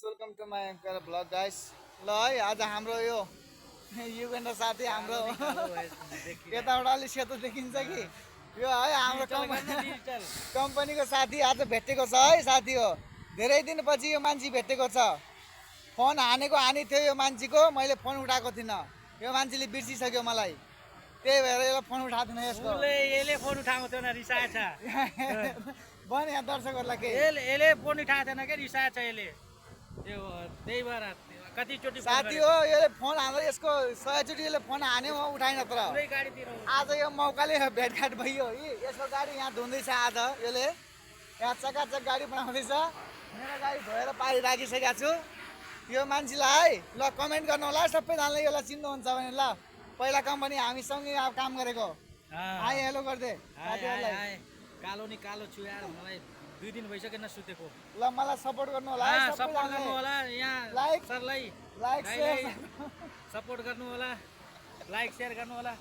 Welcome to my blog guys. ल है आज हाम्रो यो युगेन्द्र साथी हाम्रो यताबाट अलिक सेतो देखिन्छ कि यो है हाम्रो कम्पनीको साथी आज भेटेको छ है साथी हो। धेरै दिनपछि यो मान्छे भेटेको छ। फोन हानेको हानी थियो यो मान्छेको, मैले फोन उठाएको थिइनँ। यो मान्छेले बिर्सिसक्यो मलाई, त्यही भएर यसलाई फोन उठाएको थिइनँ। यसको यसले फोन उठाएको थिएन, रिसाएछ। बन यहाँ दर्शकहरूलाई के यसले फोन उठाएको थिएन के, रिसाएछ यसले। त्यो त्यही भएर कतिचोटि साथी हो यसले फोन हान्दा यसको 100 चोटि यसले फोन हान्यो, म उठाइन। तर पुरै गाडीतिर आज यो मौकाले भेटघाट भइयो। यसको गाडी यहाँ धुँदैछ आज। यसले यहाँ चकाचक गाडी बनाउँदैछ। मेरो गाडी धोएर पारी राखिसकेको छु। यो मान्छेलाई है ल कमेन्ट गर्नु होला सबैजनाले, यसलाई चिन्नुहुन्छ भने। ल पहिला कम्पनी हामीसँगै अब काम गरेको। हाई हेलो गर्दै साथीहरूलाई। कालो नि कालो छु यार, मलाई 2 दिन भइसकेन सुतेको। ल मलाई सपोर्ट गर्नु होला है सपोर्ट गर्नु सबैजनाले। होला, यहाँ लाइक सरलाई लाइक सपोर्ट गर्नु होला, लाइक शेयर गर्नु होला।